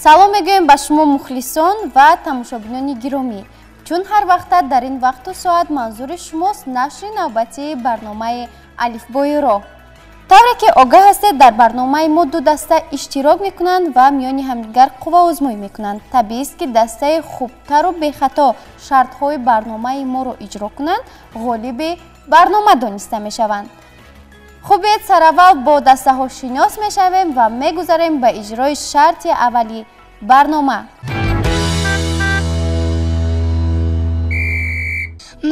Салом мегӯем ба шумо мухлисон ва тамошобинони гиромӣ. Чун ҳар вақта дар ин вақту соат манзури шумост нашри навбатии барномаи Алифбои роҳ. Тавре ки огаҳ ҳастед, дар барномаи мо ду даста иштирок мекунанд ва миёни ҳамдигар қувваозмоӣ мекунанд. Табиист, ки дастаи хубтару бехато шартҳои барномаи моро иҷро кунанд, ғолиби барнома дониста мешаванд. Хуб, биёед сараввал бо дастаҳо шинос мешавем ва мегузарем ба иҷрои шарти аввали барнома.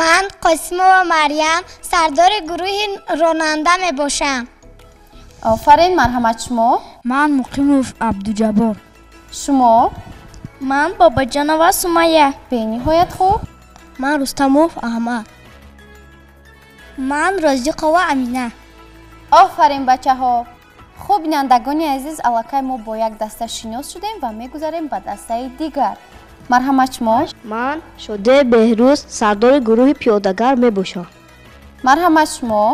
Ман Қосимова Марьям, сардори гурӯҳи ронанда мебошам. Офарин, марҳамат, шумо? Ман Муқимов Абдуҷаббор. Шумо? Ман Бобоҷонова Сумайя. Бениҳоят хуб. Ман Рустамов Аҳмад. Ман Розиқова Амина. Офарин, бачаҳо. Хуб, бинандагони азиз, аллакай мо бо як даста шинос шудем ва мегузарем ба дастаи дигар. Марҳамат, шумо? Ман Шоде Беҳрӯз, сардори гурӯҳи пиёдагар мебошам. Марҳамат, шумо?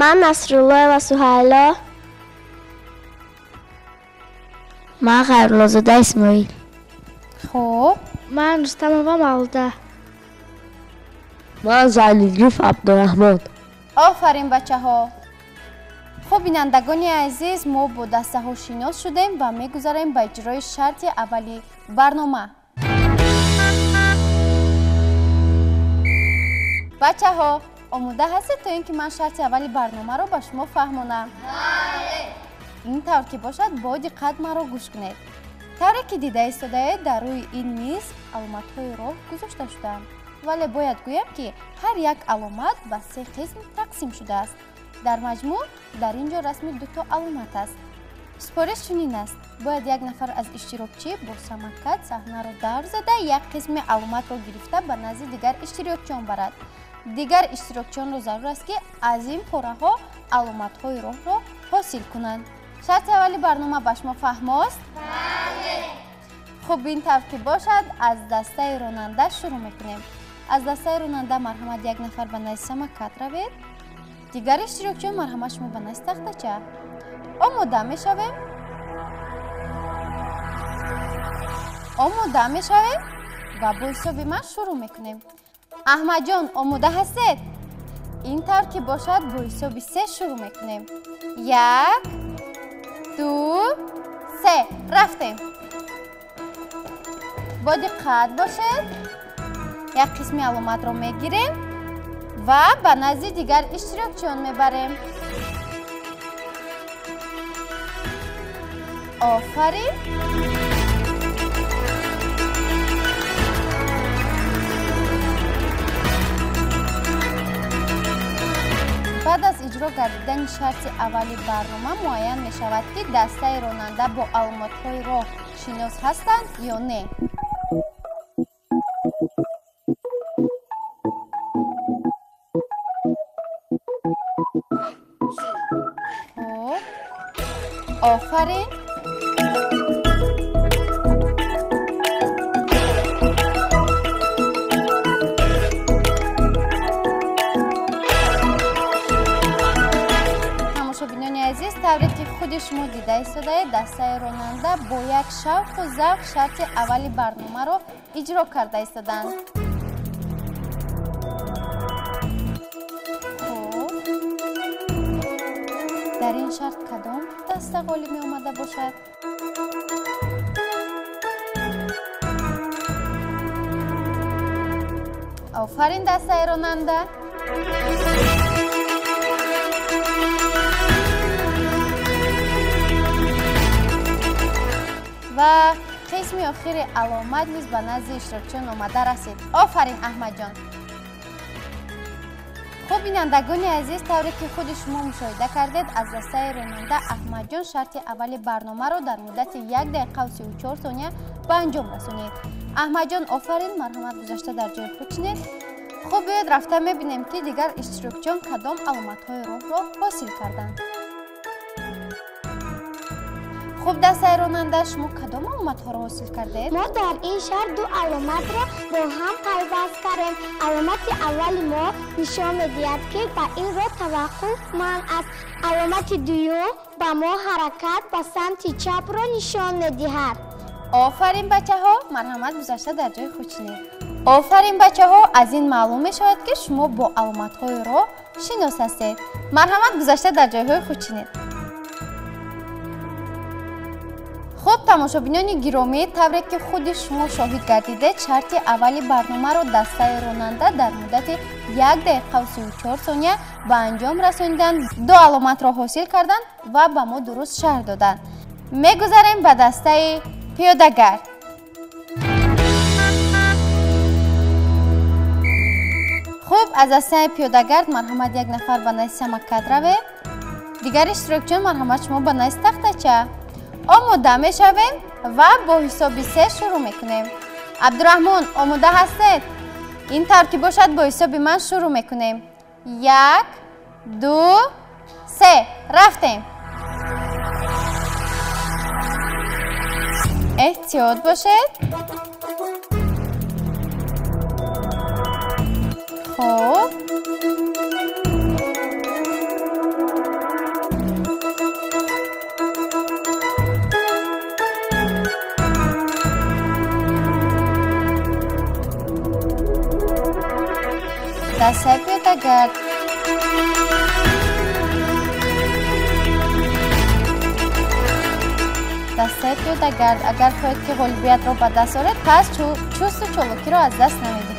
Ман Насруллоева Суҳайло. Ман Ғайруллозода Исмоил. Хуб. Ман Рустамова Мавлуда. Ман Зайниддинов Абдураҳмон. Офарин, бачаҳо. Хуб, бинандагони азиз, мо бо дастаҳо шинос шудем ва мегузарем ба иҷрои шарти аввали барнома. Бачаҳо, омода ҳастед, то ин ки ман шарти аввали барномаро ба шумо фаҳмонам? Ин тавр ки бошад, бо диққат маро гӯш кунед. Тавре ки дида истодаед, дар рӯи ин миз аломатҳои роҳ гузошта шудаанд, вале бояд гӯям, ки ҳар як аломат ба се қисм тақсим шудааст. Дар маҷмӯъ дар ин ҷо расми дуто аломат аст. Супориш чунин аст: бояд як нафар аз иштирокчӣ бо самокат саҳнаро давр зада, як қисми аломатро гирифта, ба назди дигар иштирокчиён барад. Дигар иштирокчиёнро зарур аст, ки аз ин пораҳо аломатҳои роҳро ҳосил кунанд. Шарти аввали барнома ба шумо фаҳмост? Хуб, ин тавр ки бошад, аз дастаи ронанда шурӯъ мекунем. Аз дастаи ронанда, марҳамат, як нафар ба назди самокат равед. Дигар иштирокчиён, марҳамат, шумо ба назди тахтача. Омода мешавем, омода мешавем ва бо ҳисоби ман шурӯъ мекунем. Аҳмадҷон, омода ҳастед? Ин тавр ки бошад, бо ҳисоби се шурӯъ мекунем. Як, ду, се, рафтем. Бо диққат бошед. Як қисми аломатро мегирем ва ба назди дигар иштирокчиён мебарем. Офарин. Баъд аз иҷро гардидани шарти аввали барнома муайян мешавад, ки дастаи ронанда бо аломатҳои роҳ шинос ҳастанд ё не. Хуб, офарин. Тамошобинони азиз, тавре ки худи шумо дида истодаед, дастаи ронанда бо як шавқу завқ шарти аввали барномаро иҷро карда истоданд. Хуб, дар ин шарт кадом даста ғолиб меомада бошад? Офарин, дастаи ронанда. Ва қисми охири аломат низ ба назди иштирокчиён омада расид. Офарин, Аҳмадҷон. Хуб, бинандагони азиз, тавре ки худи шумо мушоҳида кардед, аз дастаи ронанда Аҳмадҷон шарти аввали барномаро дар муддати 1 дақиқау 34 сония ба анҷом расонед. Аҳмадҷон, офарин, марҳамат, гузашта дар ҷои худ шинед. Хуб, биёед, рафта мебинем, ки дигар иштирокчиён кадом аломатҳои роҳро ҳосил карданд. Хуб, дастаи ронанда, шумо кадом аломатҳоро ҳосил кардед? Мо дар ин шарт ду аломатро бо ҳам пайваст кардем. Аломати аввали мо нишон медиҳад, ки ба ин роҳ таваққуф манъ аст. Аломати дуюм ба мо ҳаракат ба самти чапро нишон медиҳад. Офарин бачаҳо, марҳамат гузашта дар ҷои худ шинед. Офарин бачаҳо, аз ин маълум мешавад, ки шумо бо аломатҳои роҳ шинос ҳастед. Марҳамат гузашта дар ҷойҳои худ шинед. Хуб, тамошобинони гиромӣ, тавре ки худи шумо шоҳид гардидед, шарти аввали барномаро дастаи ронанда дар муддати 1 дақиқа ва 34 сония ба анҷом расониданд, 2 аломатро ҳосил карданд ва ба мо дуруст шарҳ доданд. Мегузарем ба дастаи пиёдагард. Хуб, аз дастаи пиёдагард марҳамат як нафар ба назди самокат равед, дигар иштирокчиён марҳамат шумо ба назди тахтача. Омода мешавем ва бо ҳисоби 3 шурӯъ мекунем. Абдураҳмон, омода ҳастед? Ин тавр ки бошад, бо ҳисоби ман шурӯъ мекунем. 1, 2, 3. Рафтем. Эҳтиёт бошед. Хуб. Дастаи пиёдагард. Дастаи пиёдагард, агар хоҳед ки ғолибиятро ба даст оред, пас чусту чолокиро аз даст намедиҳед.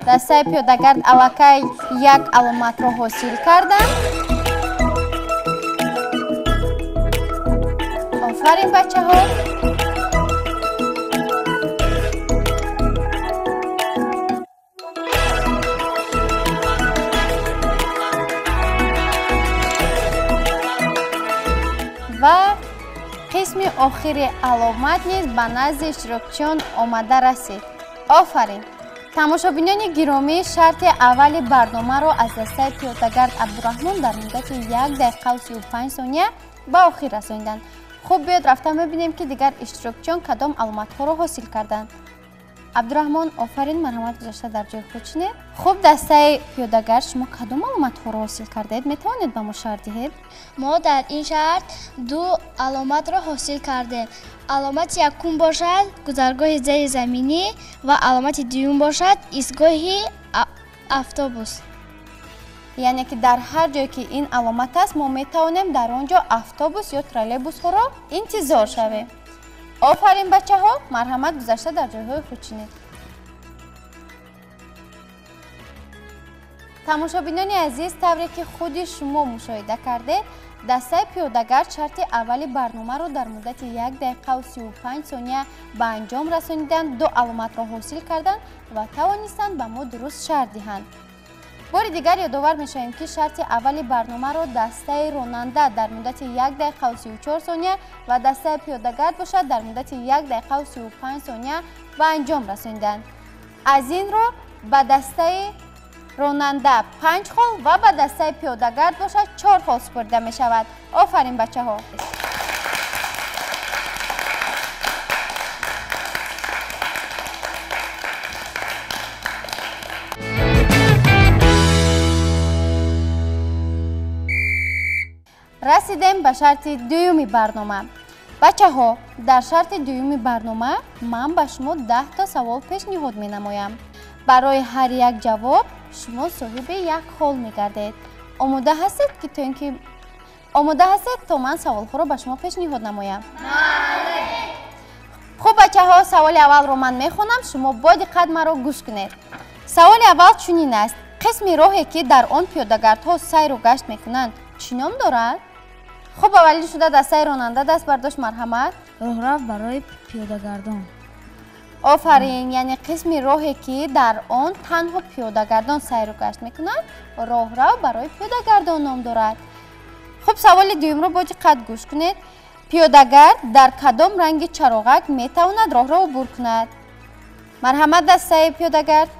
Дастаи пиёдагард аллакай як аломатро ҳосил карданд. Офарин бачаҳо. Ва қисми охири аломат низ ба назди иштирокчиён омада расид. Офарин. Тамошобинони гиромӣ, шарти аввали барномаро аз дастаи пиёдагард Абдураҳмон дар муддати 1 дақиқа ва 35 сония ба охир расониданд. Хуб, биёд рафта мебинем, ки дигар иштирокчиён кадом аломатҳоро ҳосил карданд. Абдураҳмон, офарин, марҳамат гузошта дар ҷои худ шинед. Хуб, дастаи пиёдагард, шумо кадом аломатҳоро ҳосил кардаед? Метавонед ба мо шарҳ диҳед? Мо дар ин шарт 2 аломатро ҳосил кардем. Аломати якум бошад гузаргоҳи зеризаминӣ ва аломати дуюм бошад истгоҳи автобус. Яъне ки дар ҳар ҷое ки ин аломат аст, мо метавонем дар он ҷо автобус ё троллейбусҳоро интизор шавем. Офарин бачаҳо, марҳамат гузашта дар ҷойҳои худ шинед. Тамошобинони азиз, тавре ки худи шумо мушоҳида кардед, дастаи пиёдагард шарти аввали барномаро дар муддати 1 дақиқа ва 35 сония ба анҷом расониданд, 2 аломатро ҳосил карданд ва тавонистанд ба мо дуруст шарҳ диҳанд. Бори дигар ёдовар мешавем, ки шарти аввали барномаро дастаи ронанда дар муддати 1 дақиқа ва 34 сония ва дастаи пиёдагард бошад дар муддати 1 дақиқа ва 35 сония ба анҷом расониданд. Аз ин рӯ ба дастаи ронанда 5 хол ва ба дастаи пиёдагард бошад 4 хол супорида мешавад. Офарин бачаҳо. Расидем ба шарти дуюми барнома. Бачаҳо, дар шарти дуюми барнома ман ба шумо 10 та савол пешниҳод менамоям. Барои ҳар як ҷавоб шумо соҳиби як хол мегардед. Омода ҳастед ки то ин ки омода ҳастед то ман саволҳоро ба шумо пешниҳод намоям? Бале. Хуб бачаҳо, саволи аввалро ман мехонам, шумо бо диққат маро гӯш кунед. Саволи аввал чунин аст: қисми роҳе ки дар он пиёдагардҳо сайру гашт мекунанд чӣ ном дорад? Хуб, аввалин шуда дастаи ронанда даст бардошт, марҳамат. Роҳрав барои пиёдагардон. Офарин, яъне қисми роҳе ки дар он танҳо пиёдагардон сайру гашт мекунанд, роҳрав барои пиёдагардон ном дорад. Хуб, саволи дуюмро бо диққат гӯш кунед. Пиёдагард дар кадом ранги чароғак метавонад роҳро убур кунад? Марҳамат, дастаи пиёдагард.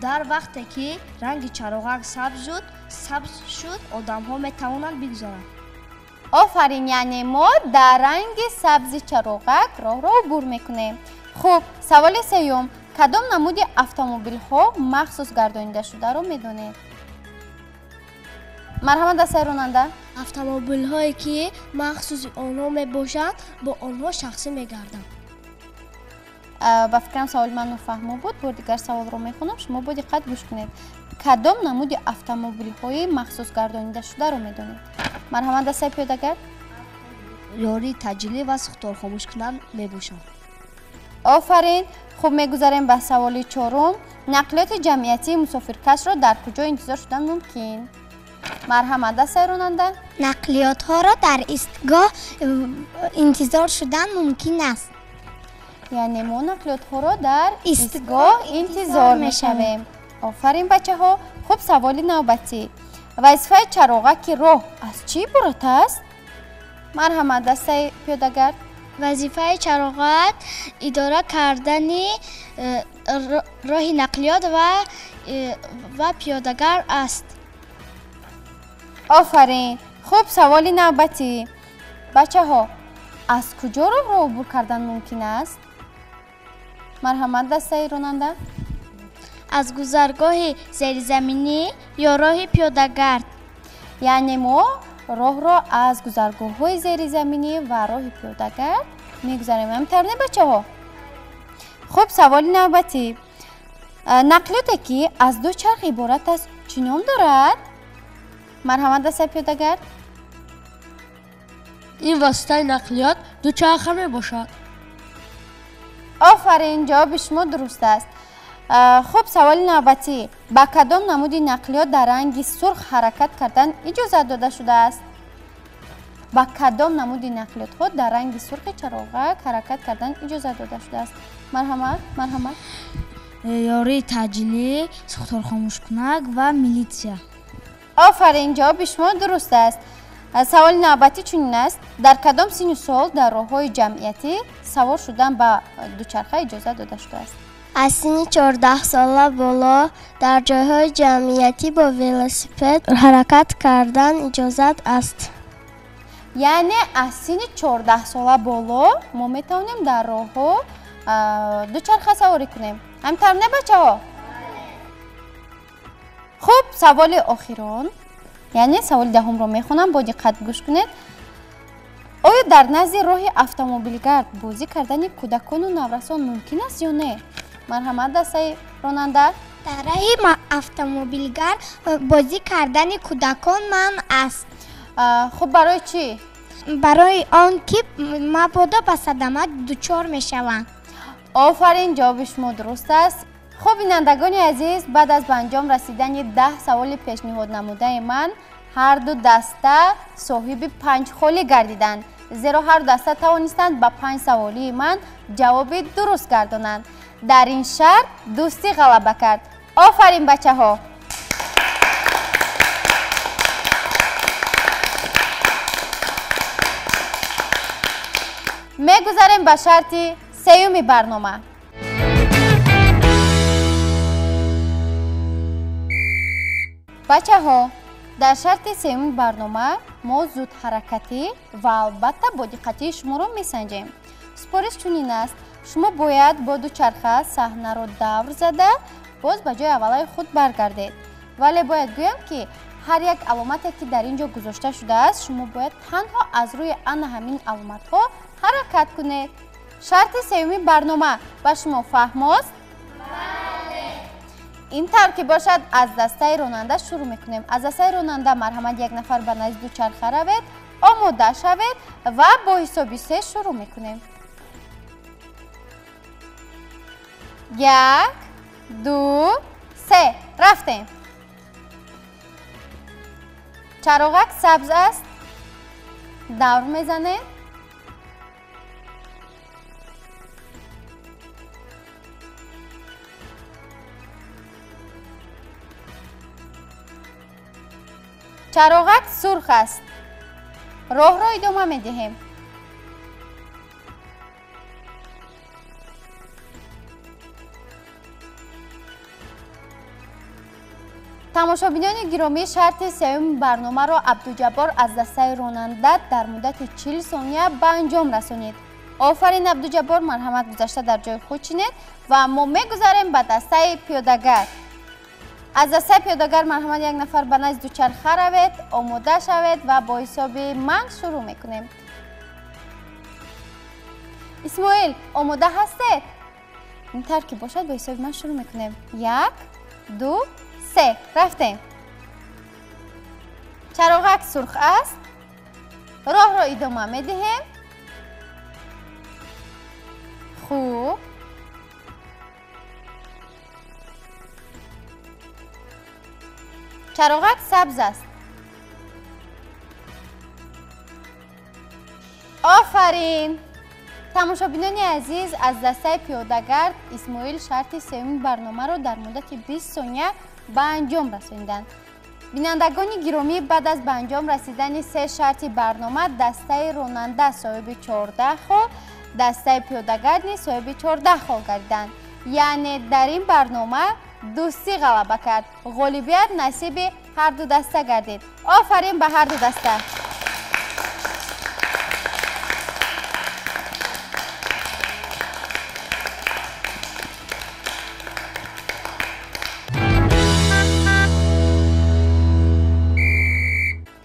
Дар вақте ки ранги чароғак сабз шуд, одамҳо метавонанд бигузаранд. Офарин, яъне мо дар ранги сабзи чароғак роҳро убур мекунем. Хуб, саволи сеюм. Кадом намуди автомобилҳо махсус гардонида шударо медонед? Марҳамат, дастаи ронанда. Автомобилҳое ки махсуси онҳо мебошанд, бо онҳо шахсӣ мегарданд. Ба фикрам саволи ман нофаҳмо буд. Бор дигар саволро мехонам, шумо бо диққат гӯш кунед. Кадом намуди автомобилҳои махсус гардонида шударо медонед? Марҳамат, дастаи пиёдагард. Ёрии таъҷилӣ ва сӯхторхомӯшкунанд мебошанд. Офарин. Хуб, мегузарем ба саволи чорум. Нақлиёти ҷамъиятии мусофиркашро дар куҷо интизор шудан мумкин? Марҳамат, дастаи ронанда. Нақлиётҳоро дар истгоҳ интизор шудан мумкин аст. Яъне мо нақлиётҳоро дар истгоҳ интизор мешавем. Офарин, бачаҳо. Хуб, саволи навбатӣ. Вазифаи чароғаки роҳ аз чӣ иборат аст? Марҳамат, дастаи пиёдагард. Вазифаи чароғак идора кардани роҳи нақлиёт ва пиёдагард аст. Офарин. Хуб, саволи навбатӣ. Бачаҳо, аз куҷо роҳро убур кардан мумкин аст? Марҳамат, дастаи ронанда. Аз гузаргоҳи зеризаминӣ ё роҳи пиёдагард. Яъне мо роҳро аз гузаргоҳҳои зеризаминӣ ва роҳи пиёдагард мегузарем. Ҳамин тавр не, бачаҳо? Хуб, саволи навбатӣ. Нақлиёте ки аз ду чарх иборат аст, чӣ ном дорад? Марҳамат, дастаи пиёдагард. Ин воситаи нақлиёт дучарха мебошад. Офарин, ҷавоби шумо дуруст аст. Хуб, саволи навбатӣ. Ба кадом намуди нақлиёт дар ранги сурх ҳаракат кардан иҷозат дода шудааст? Ба кадом намуди нақлиётҳо дар ранги сурхи чароғак ҳаракат кардан иҷозат дода шудааст? Марҳамат, марҳамат. Ёрии таъҷилӣ, сӯхторхомӯшкунак ва милитсия. Офарин, ҷавоби шумо дуруст аст. Саволи навбатӣ чунин аст. Дар кадом синну сол дар роҳҳои ҷамъиятӣ савор шудан ба дучарха иҷозат дода шудааст? Аз синни 14 сола боло дар ҷойҳои ҷамъиятӣ бо велосипед ҳаракат кардан иҷозат аст. Яъне аз синни 14 сола боло мо метавонем дар роҳҳо дучарха саворӣ кунем. Ҳамин тавр не, бачаҳо? Хуб, саволи охирон, яъне саволи даҳумро мехонам, бо диққат гӯш кунед. Оё дар назди роҳи автомобилгард бозӣ кардани кӯдакону наврасон мумкин аст ё не? Марҳамат, дастаи ронанда. Дар роҳи автомобилгард бозӣ кардани кӯдакон манъ аст. Хуб, барои чӣ? Барои он ки мабодо ба садама дучор мешаванд. Офарин, ҷавоби шумо дуруст аст. Хуб, бинандагони азиз, баъд аз ба анҷом расидани 10 саволи пешниҳод намудаи ман, ҳар ду даста соҳиби 5 холӣ гардиданд, зеро ҳар ду даста тавонистанд ба 5 саволии ман ҷавоби дуруст гардонанд. Дар ин шарт дӯстӣ ғалаба кард. Офарин, бачаҳо! Мегузарем ба шарти сеюми барнома. Бачаҳо, дар шарти сеюми барнома мо зудҳаракатӣ ва албатта бо диққатии шуморо месанҷем. Супориш чунин аст: шумо бояд бо дучарха саҳнаро давр зада, боз ба ҷои аввалаи худ баргардед. Вале бояд гӯям, ки ҳар як аломате ки дар ин ҷо гузошта шудааст, шумо бояд танҳо аз рӯи ана ҳамин аломатҳо ҳаракат кунед. Шарти сеюми барнома ба шумо фаҳмост? Ин тавр ки бошад, аз дастаи ронанда шурӯъ мекунем. Аз дастаи ронанда марҳамат, як нафар ба назди дучарха равед, омода шавед ва бо ҳисоби се шурӯъ мекунем. 1, 2, 3. Рафтем. Чароғак сабз аст. Давр мезанем. Чароғак сурх аст. Роҳро идома медиҳем. Тамошобинони гиромӣ, шарти сеюми барномаро Абдуҷаббор аз дастаи ронанда дар муддати 40 сония ба анҷом расонид. Офарин, Абдуҷаббор, марҳамат, гузашта дар ҷои худ чинед ва мо мегузарем ба дастаи пиёдагар. Аз дастаи пиёдагар марҳамат, як нафар ба назди дучарха равед, омода шавед ва бо ҳисоби ман шурӯъ мекунем. Исмоил, омода ҳастед? Ин тавр ки бошад, бо ҳисоби ман шурӯъ мекунем. 1, 2, 3, рафтем. Чароғак сурх аст. Роҳро идома медиҳем. Хуб. Чароғак сабз аст. Офарин! Тамошобинони азиз, аз дастаи пиёдагард Исмоил шарти сеюми барномаро дар муддати 20 сония ба анҷом расониданд. Бинандагони гиромӣ, баъд аз ба анҷом расидани се шарти барнома, дастаи ронанда соҳиби 14 хол, дастаи пиёдагард низ соҳиби 14 хол гардиданд. Яъне дар ин барнома дӯстӣ ғалаба кард. Ғолибият насиби ҳар ду даста гардид. Офарин ба ҳар ду даста!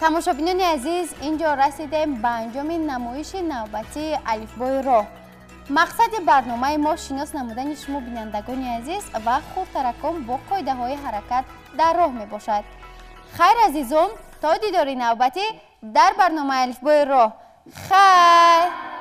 Тамошобинони азиз, инҷо расидем ба анҷоми намоиши навбатии алифбои роҳ. Мақсади барномаи мо шинос намудани шумо, бинандагони азиз, ва хурдтаракон бо қоидаҳои ҳаракат дар роҳ мебошад. Хайр, азизон, то дидори навбатӣ дар барномаи алифбои роҳ. Хайр!